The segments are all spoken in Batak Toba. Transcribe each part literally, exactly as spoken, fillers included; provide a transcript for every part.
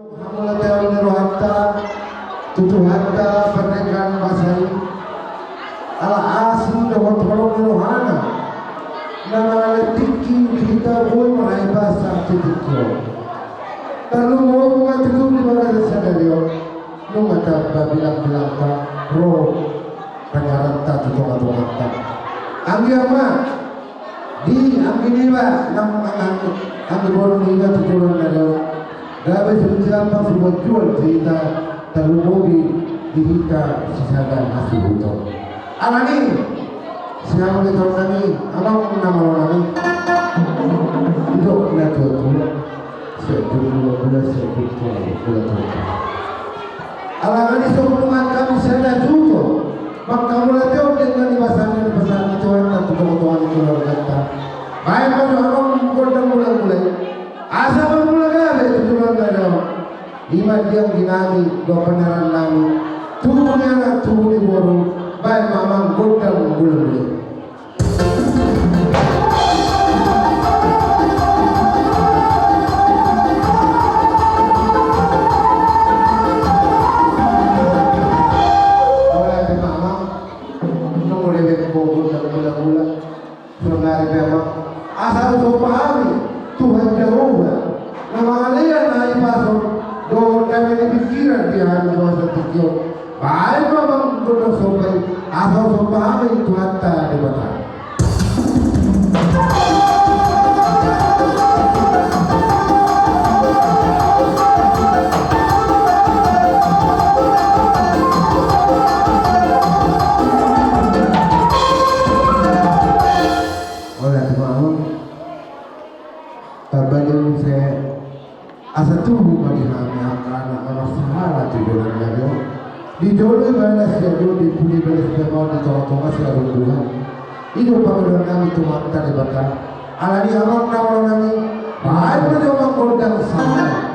Hamauliateon ni rohanta tu Tuhanta pardenggan basa i, ala asi dohot holong ni rohana na mangalehon tingki di hita boi marhahipason tu tingki on. Tarlumobi ma tutu di bagasan sadari on, nunga tamba bilangbilangta ro pangarahonta tu tongatonganta. Anggiat ma di anggi niba nang anggi, anggi boru niba tu joloan na ro, gabe sude sian pasupasu tu hita, tarlumobi di hita sisada hasuhuton. Alani i, sian hami tu hami, amang na malo nami, didok natuatua, sian tu mula-mula, sian tu mula-mula. Alani i songon hami sada tu manghamauliateon denggan ni basa ni pasahat ni Tuhanta tu tongatonga ni keluarganta. Baen ma jo amang gondang mula-mula i, asa marmula gabe tu joloan na ro. I ma di anggi nami dohot pangarahon nami, tubu ni anak tubu ni boru, baen ma amang gondang mula-mula i. Asa husomba hami Tuhan Jahowa na mangalean hahipason dohot dame ni pingkiran di hami di bagasan tingki on. Baen ma amang gondang somba i, asa husomba hami Tuhanta Debata. Olo, amang. Tamba ni muse. Asa tubu ma di hami angka anak na marsahala tu joloan na ro. Di jolo ibaen na siamun, di pudi ibaen na siamun, di tongatonga siarumbuhan. I do pangidoan nami tu Amanta Debata. Alani i amang na malo nami, baen ma jo amang gondang sahat.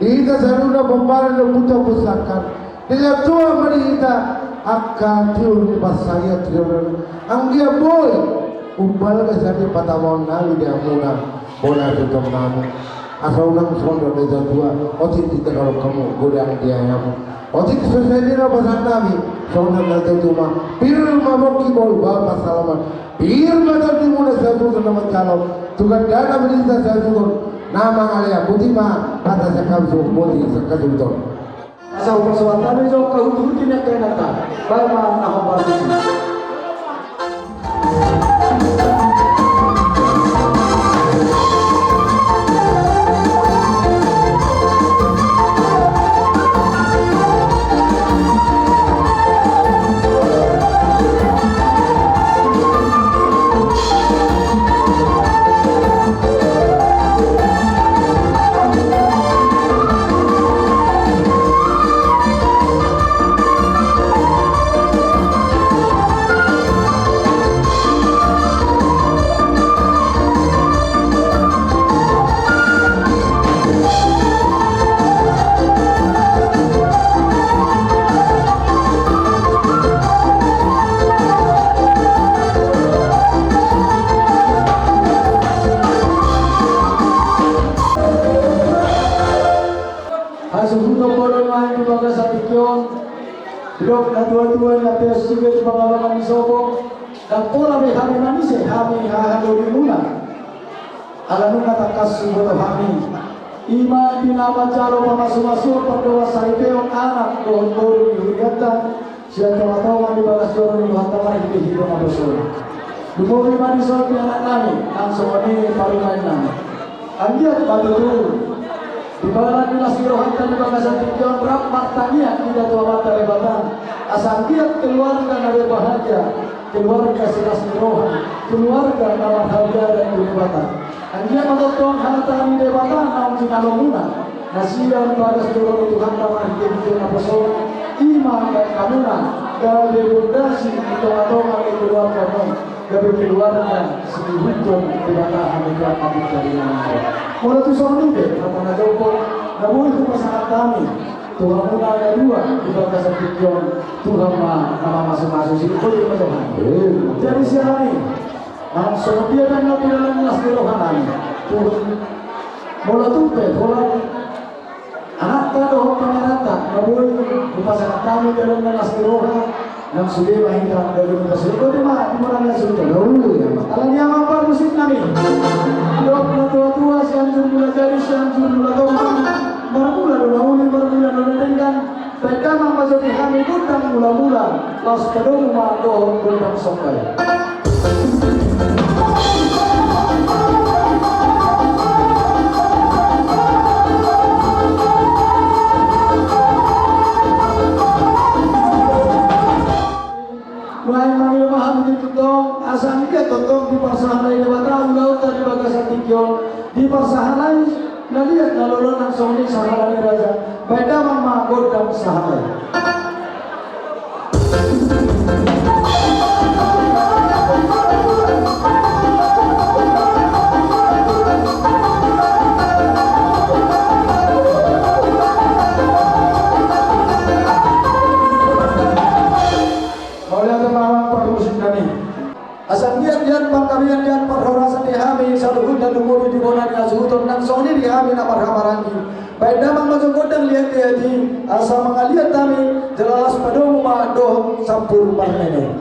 Hita saluhutna pomparan dohot ompunta, pusaka. Denggan tua ma di hita angka tiur ni pansarian, tiur anggiat boi umbalga sian dia patamuan nami di hamuna bona tutu nami. Asa unang songon na tua-tua, otik di tagalok hamu godang di ayam. Otik so sadia na pasahat nami, songon na tua-tua ma. Pir ma pongki, boru ma parsalaman. Pir ma tondimuna saluhutna na manjalo. Tu gandana ma di hita saluhutna na mangalean. Boti ma hata sian hami, songon boti sian hasuhuton. Asa hupasahat hami jo angka huti-huti ni angka inanta. Baen ma na hombar tusi. Hasuhuton ma di bagasan tingki on. Didok na tua-tua, na peas juga di pangalangan ni sopo. Ndang pola be hami manise, hami hahadorimuna. Ala nunga tangkas huboto hami, i ma di na manjalo pamasu-masuon, pardongansaripeon anak dohot boru ni hurianta sian tonga-tonga ni bagas joro ni Tuhanta marhite-hite naposona. Lumobi ma dison di anak nami, nang songon i parumaen nami. Anggiat ma tutu di balan ni las ni rohanta di bagasan tingki on rap martangiang hita tu Amanta Debata, asa anggiat keluarga na berbahagia, keluarga silas ni roha, keluarga na marhabiaran tu Debata. Anggiat ma tongtong hata ni Debata naung jinalomuna, na sian bagas joro ni Tuhanta marhite-hite naposona, i ma baen hamuna gabe pondasi di tonga-tonga ni keluargamu, gabe keluarga sihuthon Debata hami tu angka tingki on. Molo tung songon i pe hata na jompo na boi hupasahat hami tu hamuna na dua di bagasan tingki on, Tuhan ma na mamasu-masu. Siput ma Tuhan. Jadi sian hami, nang songon dia pe na di dalan las ni roha nami, Tuhan, molo tung pe holan anakta dohot pangeranta na boi hupasahat hami di dalan las ni roha, nang sude ma hita gabe hupasahat. Boti ma di mula ni hasuhuton. Alani i amang parmusik nami, didok na tua-tua, Sianjur Mulajadi, Sianjur Mulatonga, marmula do na uli, marmula do na denggan. Baen damang ma jo di hami gondang mula-mula, laos padomu ma dohot gondang songkai. Nuaeng mangido ma hami tutu tong, asa anggiat tongtong diparsahalai Debata ulaonta di bagasan tingki on, diparsahalai na liat na lolo nang songon i sahala ni raja. Baen damang ma gondang sahala i. Mauliate ma amang parmusik nami. Asa anggiat liat panggabean, liat parhorasan di hami saluhutna lumobi di bona ni hasuhuton nang songon i di hami na marhahamaranggi. Baen damang ma jo gondang liat-liat i, asa mangaliat hami jala laos padomu ma dohot sampur parmene.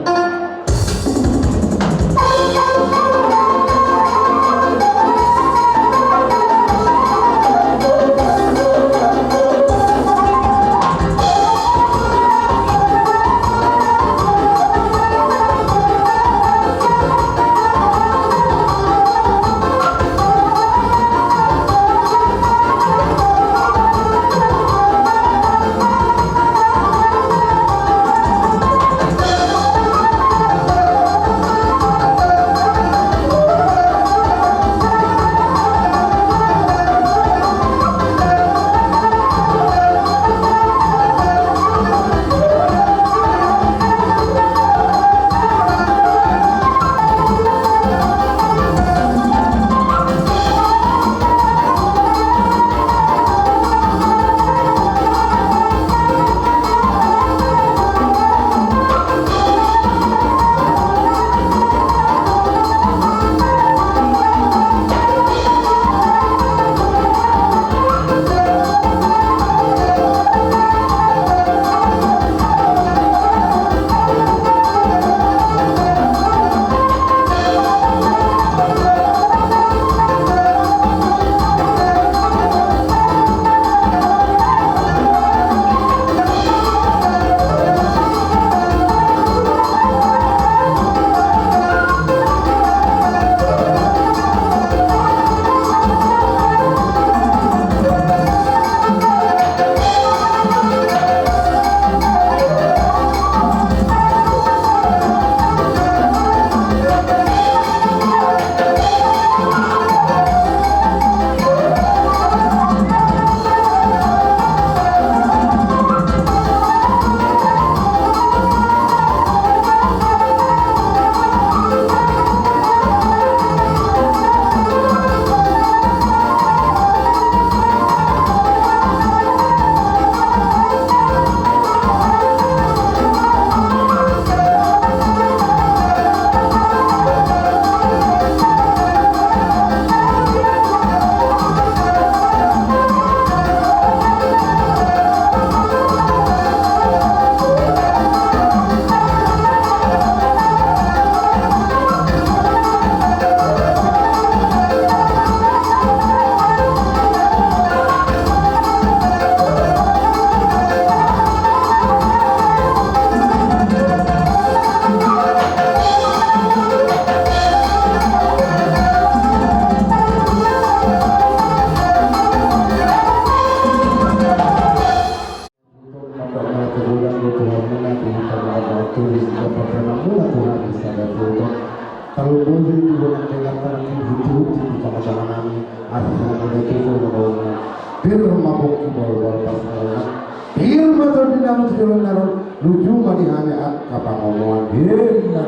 Pir ma pongki bolbol parsaulian. Pir ma tondi nami tu joloan on. Luju ma di hami angka pangomoan.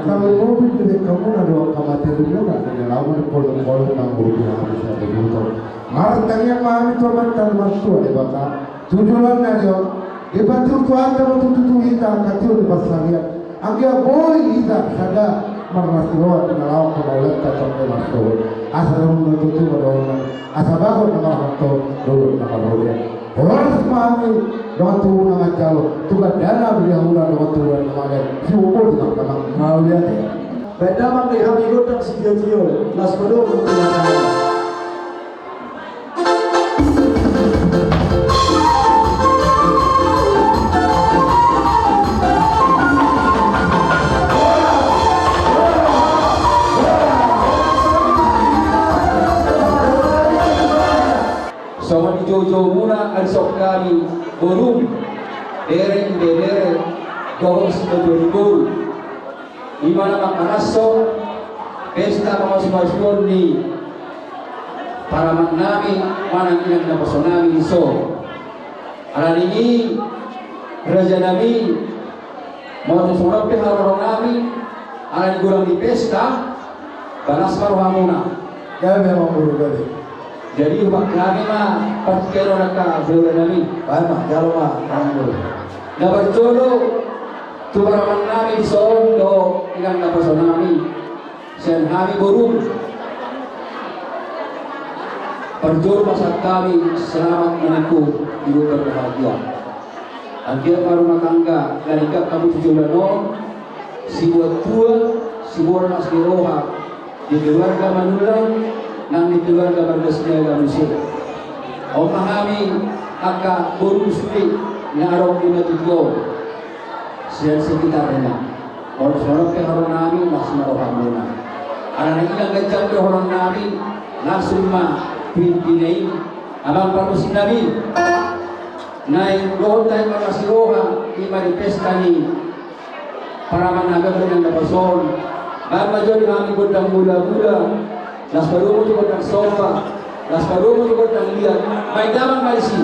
Tarlumobi di bengkemuna dohot angka materimuna, di na laho mangolu-olu mangolu di hami saluhutna. Martangiang ma hami tu Amanta na martua Debata. Tu joloan on, dipatiur Tuhanta ma tutu hita angka tiur ni pansarian. Anggiat boi hita sada marlas ni roha di na laho mangolu tong di marsogot. Asa na tutu ma dohonon, asa bagot na marhalto, dolok na marrobean. Horas ma hami dongan tubu na manjalo, tu gandana beliauna dongan tubu na manjalo. Sibobo di mangkamang. Mauliate. Baen damang di hami gondang sitio-tio, laos padomu tu hami. Songon di joujou muna ari songon hami borum, bere, ibebere, dohot siboto ni boru. I ma na mangkalashon pesta pamasumasuon ni paramannami manang inang naposonami dison. Alani i, rajanami, molo tung songon on pe haroronami, alani godang ni pesta, balas ma rohamuna. Gabe ma boru, gabe. Jadi, hubahen hami ma partingkian on angka boru nami. Baen ma, jalo ma, amang boru. Na parjolo, tu paramannami dison dohot inang naposonami, sian hami borum. Parjolo pasahat hami selamat menempuh hidup berbahagia. Anggiat marumah tangga, na denggan hamu tu joloan on, siboan tua, siboan las ni roha, di keluarga Manullang, nang di keluarga Marga Sinaga muse. On ma hami angka boru sude na adong di na tutu on, sian sekitarna. Molo songon on pe haroronami, las ma rohamuna. Alana i na ganjang do haroronami, langsung ma tu intina i, amang parmusiknami. Naeng dohot tahe marlas ni roha, i ma di pesta ni paramannami dohot inang naposo on. Baen ma jo di hami gondang mula-mula, laos padomu tu gondang somba, laos padomu tu gondang liat. Baen damang ma disi.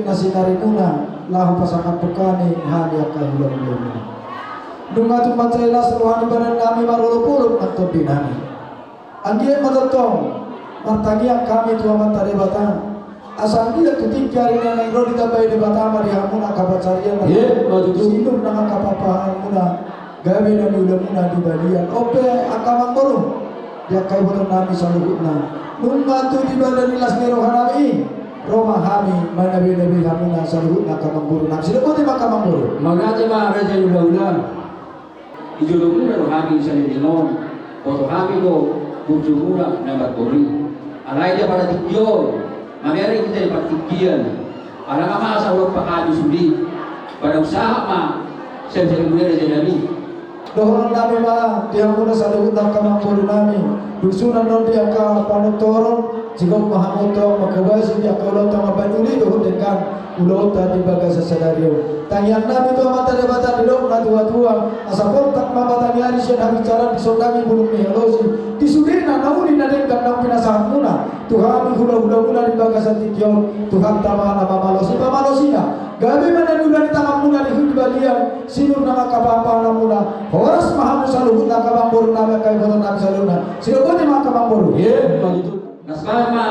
na sinarimuna, laho pasangaphon hami, hami angka hulahulamuna. Nunga tung mansai las roha ni badan nami, marolopolop nang tondi nami. Anggiat ma tongtong martangiang hami tu Amanta Debata, asa anggiat tu tingki ari na naeng ro ditambai Debata ma di hamuna angka pansarian, ima tutu, sinur nang angka papahanmuna, gabe na niulamuna di balian. On pe angka amangboru, di angka ibotonami saluhutna, nunga tung di balian ni las ni rohanami, ro ma hami manabinabei hamuna saluhutna angka amangborunami. Sidok boti ma angka amangboru. Mauliate ma raja ni hulahula. Di jolomuna do hami saleleng on, boto hami do burjumuna na marpori. Alai di apala tingki on, mamereng hita di partingkian. Ala nga masa ulaon hami sude, pada usaha ma sian sian muna raja nami. Dohononnami ma di hamuna saluhutna angka amangborunami, dung sunan on di angka panortoron, jigok ma hamu tong mangkobasi di angka ulaonta mambahen uli dohot denggan ulaonta di bagasan sadari on. Tangiangnami tu Amanta Debata didok natuatua, asa portat ma batangi ari sian habisaran, dison daging bulung ni halosi, di sudena na uli na denggan naung pinasahatmuna tu hami hulahulamuna di bagasan tingki on. Tuhanta ma na mamalosi, pamalosina, gabe ma na niula ni tanganmuna di hut di balian, sinur nang angka papahanmuna. Horas ma hamu saluhutna angka amangborunami, angka ibotonnami saluhutna. Sidok boti ma angka amangboru. Ima tutu. Nasaba ma.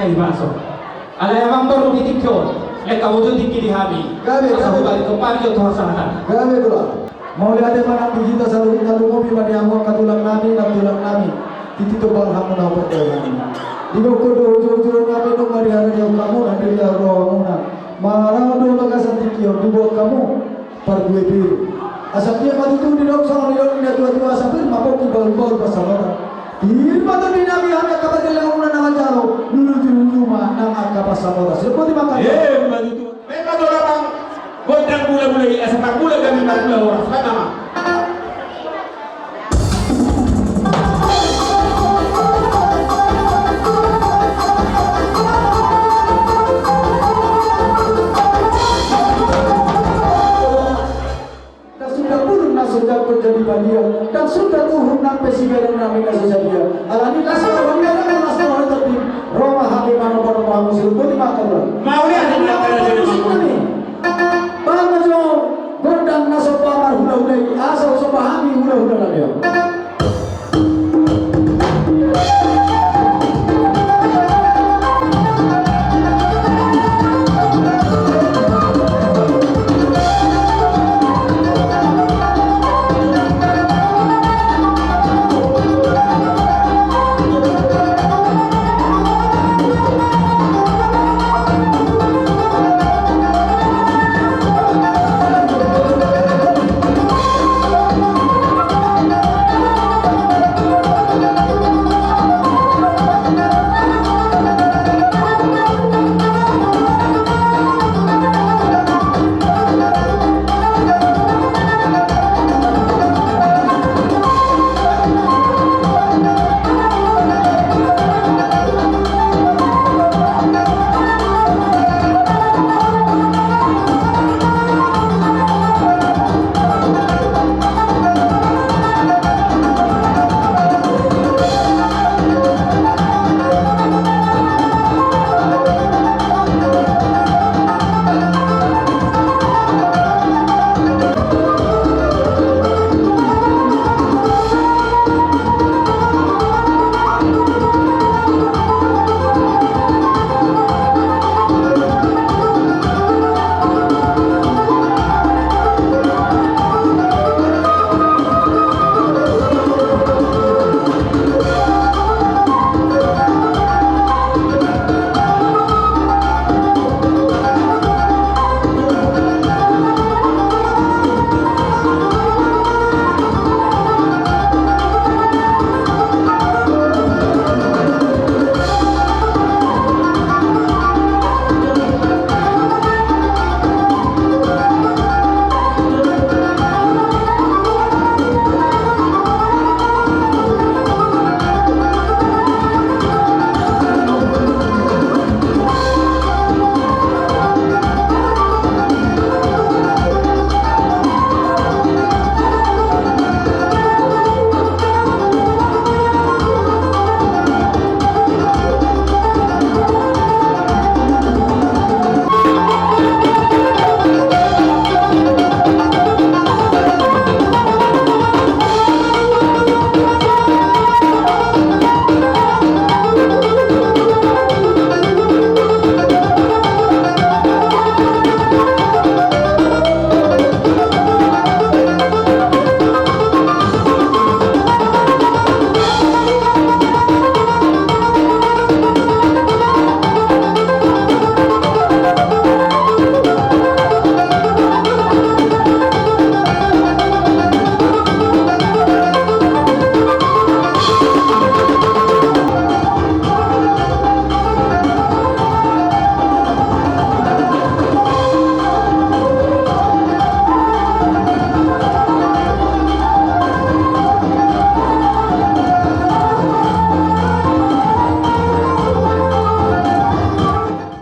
Dibaso. Alai amang boru, di tingki on, lengkap ujung tingki di hami. Gabe. Asa tu balik kembali ke Tuhan sahatan. Gabe, boru. Mauliate ma nang di hita saluhutna, lumobi ma di hamu angka tulang nami, nang tulang nami. Titi tombal hamu na opat nami. Di bongkon do uju-uju nami nunga di hara di hamu na di hara rohamuna. Marau do bagasan tingki on, dibuat hamu. Parbue pir. Asa dia ma tutu didok songon nidok ni na tua-tua, asa pir ma pongki bahul-bahul pansamotan. Pir ma tondinami hami angka pargellengonmuna na manjalo, lulu-lulu ma nang angka pansamotan. Sudah boti makan. Eh, ma tutu. Memang do lamang gondang bula-bula i, asa parbula gabe parbula horas. Baen nama. Ndang suda bulung na so jangkon jadi badia, ndang suda tuhuk nang pe siganup nami na so sadia. Alani las ni roha ni anak, las ni roha ni tondi, ro ma hami manomba-nomba hamu, sudah boti makan. Mauliate ma. Baen ma jo gondang na somba marhula-hula i, asa somba hami hula-hula nami on.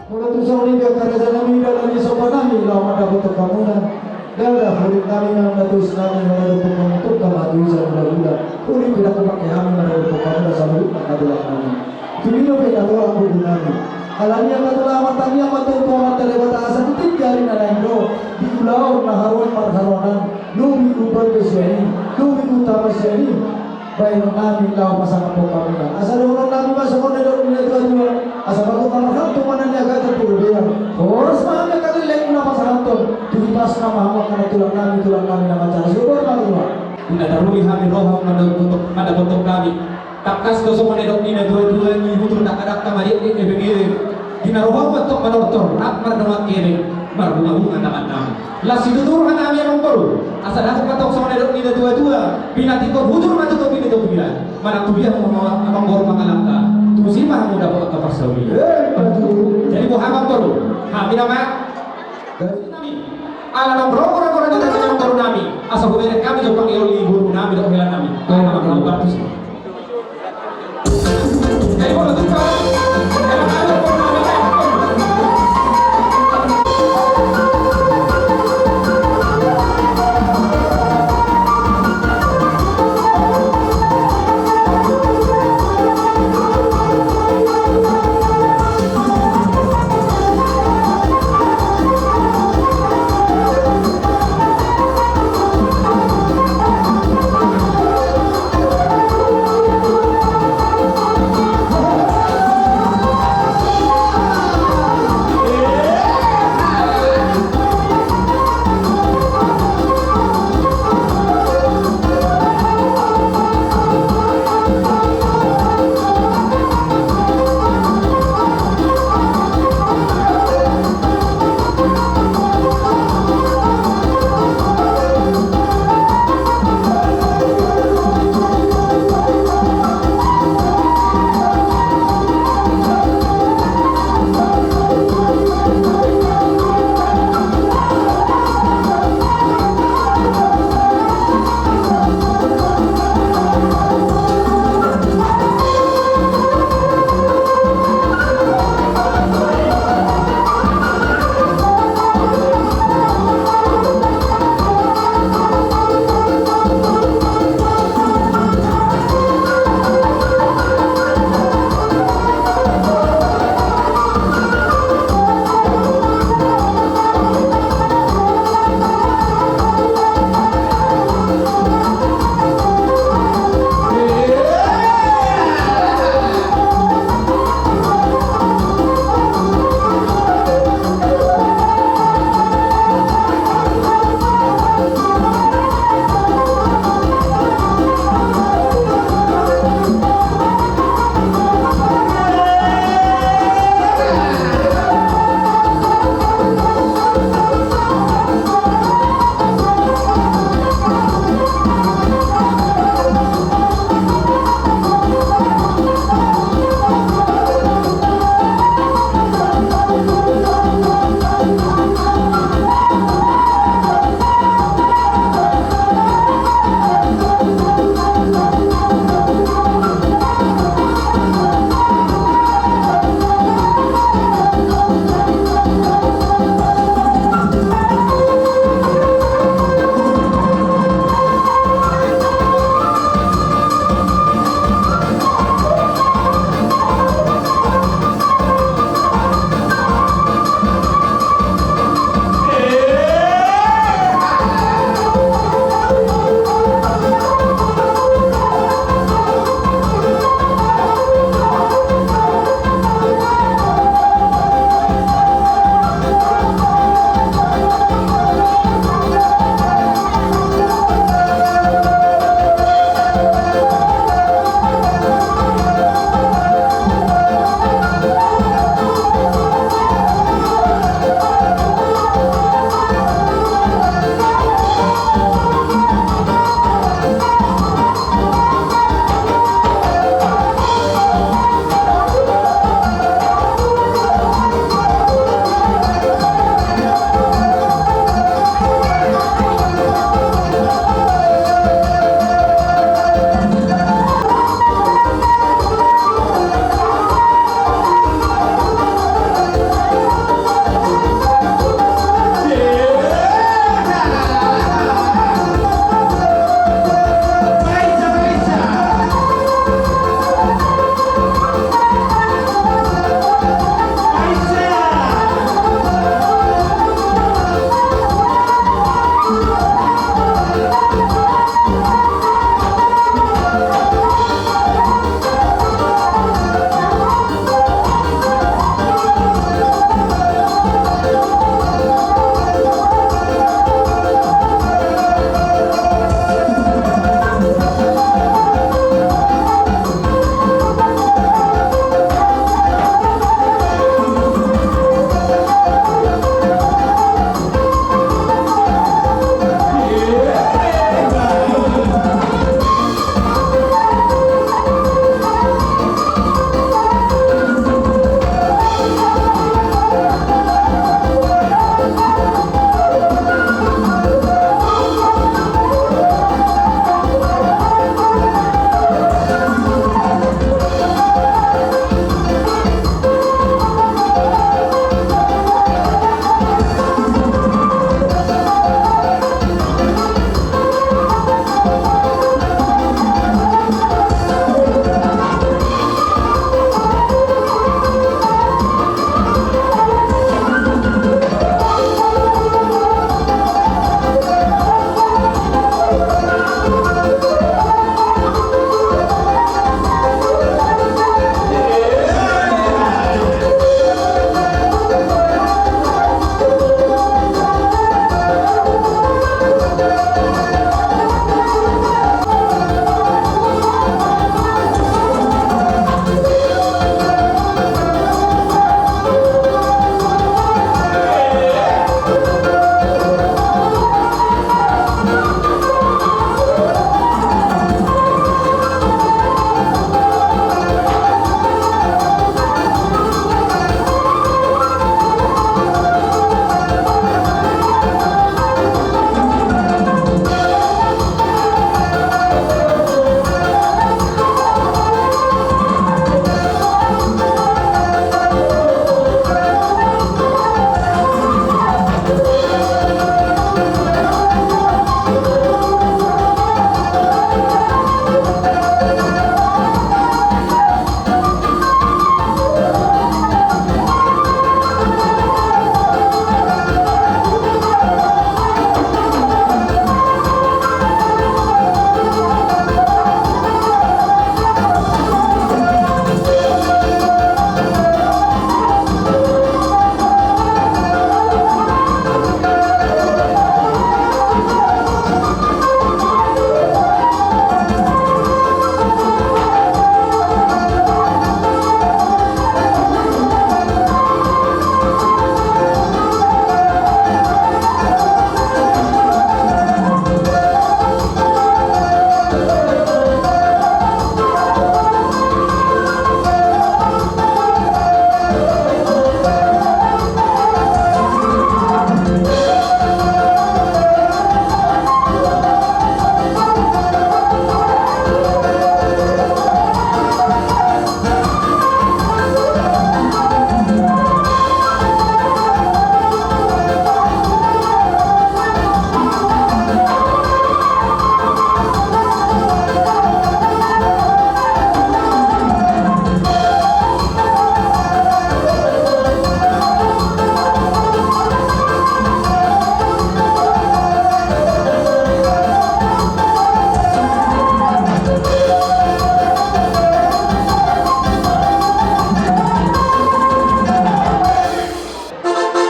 Molo tung songon i angka raja nami, dalan ni somba nami laho mandapothon hamuna. Ndada hurit nami nang na tusi nami, molo tung songon i tung hatusan hulahula. Uli pinangku pake hami mandapothon hamuna saluhutna angka tulang nami. Tumino pe na tulang boru nami. Alani angka tulang, martangiang ma tu Amanta Debata asa di tingki ari na naeng ro, di ulaon na haroan marharoanan, lobi umbahen pe sian i, lobi utama sian i. Baenon nami laho pasangaphon hamuna. Asa dohonon nami ma songon na nidok ni na tua-tua. Asa bagot ma Tulang nami, tulang nami na mansai suhut ma tulang. Di na taruli hami roha mandapothon, mandapothon hami. Tangkas do songon na nidok ni na tua-tua i, hutur dakdanak ma di ebeng-ebeng. Di na roha ma tong manortor, rap mardongan ebeng, marbunga-bunga tangan nami. Laos situtu roha nami amang boru, asa dapot ma tong songon na nidok ni na tua-tua, pinatikon hujur ma tu topi ni topian. Manang tu dia hamu amang boru mangalangka, tusi ma hamu dapot angka parsaulian. Eh, betul. Jadi boha amang boru, hami nama Ala naung ro goar-goar ni tangan ni amang boru nami, asa hubereng hami jo pangidoan ni boru nami dohot hela nami. Ala naung ro goar tusi.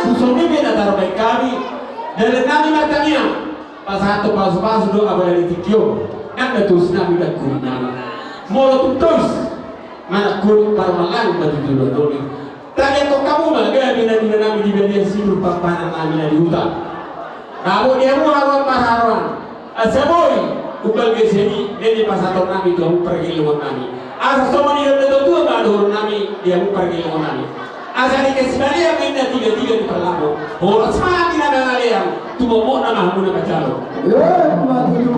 Songon i pe na tarbaen hami, dalan nami martangiang pasahathon pasupasu do apala di tingki on, nang na tois nami, nang huri nami. Molo tung tois manangkuri, parmalang ma tutu do nami. Tangiangkon hamu ma gabe na nina nami di balian, sinur pampanan nami na di huta. Namo di hamu haroan parharoan, asa boi umbal gese i, nene pasahaton nami tu hamu pargellengon nami. Asa songon i do na tutu ma dohonon nami di hamu pargellengon nami. Asa di kasi balian ma inna tiga-tiga di parlamo. Horas ma hami na mangalean, tumomok nama hamu na manjalo. Ima tutu.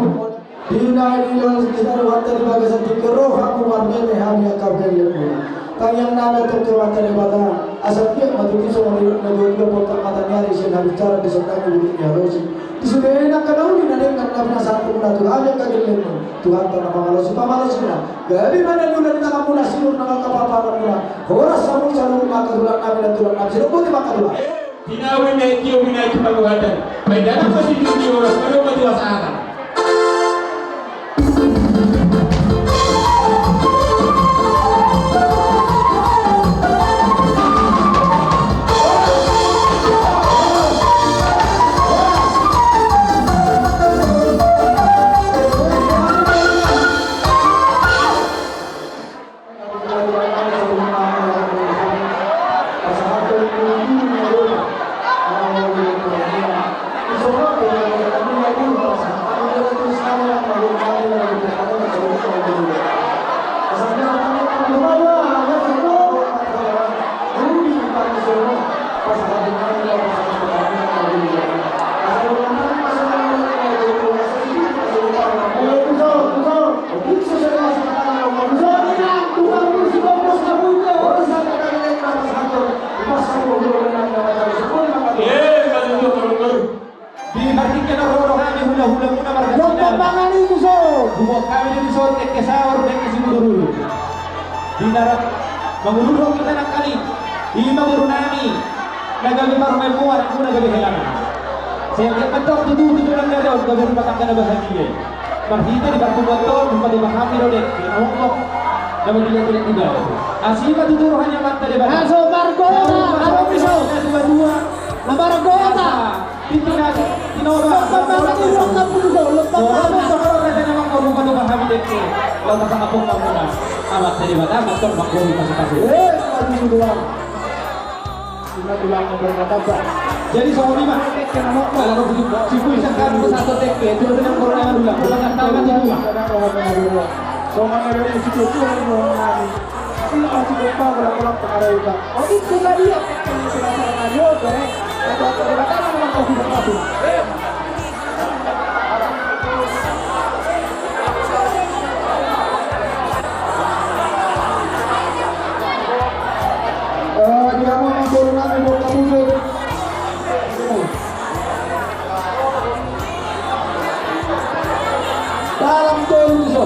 Di na i di loan kita ruhanta di bagasan tingki on, ro hamu marmeme hami angka pargellengon. Tangiang nami antong tu Amanta Debata, asa biak ma tutu songon nidok na dua-dua, poltak mata ni ari sian habicara, disandangi bibir ni halosi. Di sude nangkin na uli na denggan na pinasahat muna tu hami angka pargellengon. Tuhanta na pamalosi pamalosina. Gabe ma na niula di tanganmuna, sinur nang angka pamparanmuna. Horas hamu saluhut ma angka tulang nami, na tulang nami. Sidok boti ma angka tulang. Di na uli na i tio, di na i tu paluhatan. Baen damang ma sinur ni horas, madoma tu hasahatan. Di partingkian on ro do hami hulahula muna marga Sinan. Lompa mangan i tuson. Hubuat hami do dison dengke saor, dengke sibuturudu. Di darat mangululhon hita nangkali. Ima boru nami na gabe parumaenmuna, anakmuna gabe helana. Sai anggiat ma antong tutu, tutu nang gabe on gabe rumah tangga na bahagia i. Marhite di parpunguanta on, hupaima hami do dengke na mokmok, na manggilat-gilat di batu. Asi ma tutu roha ni Amanta Debata. Aso margoda, aso margoda, aso margoda. Aso margoda. Asa, di tina, tinoba. Lompa mangan i, lompa mangan i, lompa mangan i. Lompa mangan i, lompa mangan i. Laho pasangaphon ma muna Amanta Debata, ma antong manggohi pasupasu. Eh, maju dua. Jadi songon i ma. Ala ko si Puisan kan pasahaton dengke, tu nang boru nami ulang, ulang kan tau kan tu dua. Songon i ma. Dalam tolu so.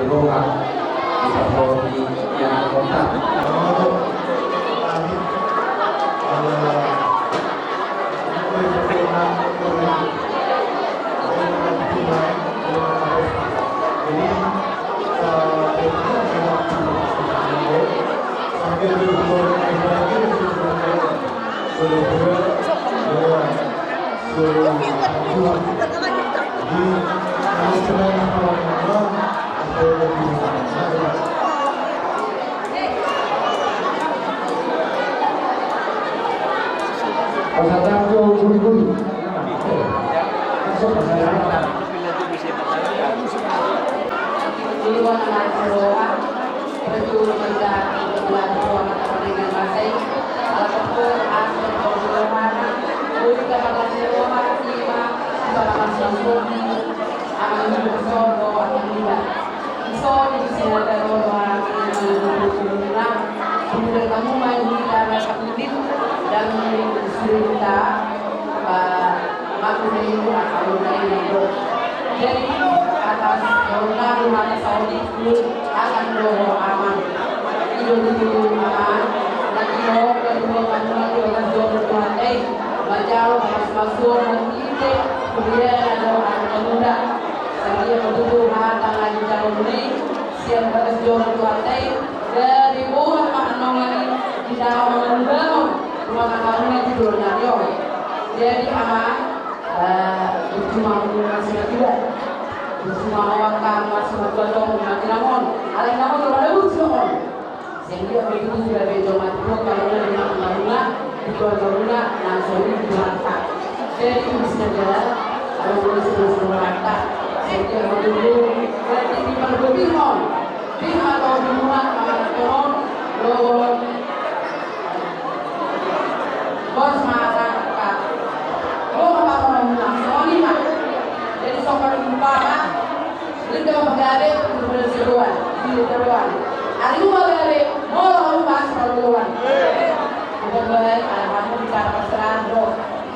Roha, bisa roti, ya, kontak. Jadi atas daun labu mata saudi pun akan doho aman. Ido tutu aman. Nanti lo kedua kamu nanti akan jawab Tuhan. Eh, baca lo pas masuk nanti te kemudian ada orang pemuda. Saya betul hata lagi calon ini. Siap atas jawab Tuhan. Eh, dari bawah Pak Nongani kita mau membangun rumah tangga itu dulu nanti. Jadi aman. Eh, burju ma hamu na simatua. Burju ma hamu angka na simatua tong na tinangon. Alai na on do mada burju on. Sehingga begitu sudah bedo mati pun kalau na di rumah rumah di keluarga rumah langsung di rumah. Jadi itu bisa jalan. Kalau boleh sudah sudah rata. Sehingga begitu berarti di pergubingan. Di rumah atau di rumah, di rumah. Bos masyarakat. Bos masyarakat. Jadi sopan umpama. Kita mau pegawai, kita seruan, kita seruan. Hari ini mau pegawai, mau lupa seruan. Kita baik, alhamdulillah, pasrah, do.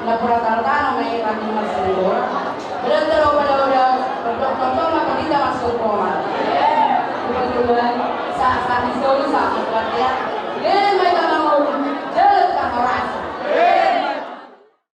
Na pura tartano ma i rami marsinggora. Berarti ro pada udah berdoa tonton maka kita masuk koma. Kebetulan saat saat itu saat berarti ya. Dia mai tanah mau jalan tak orang.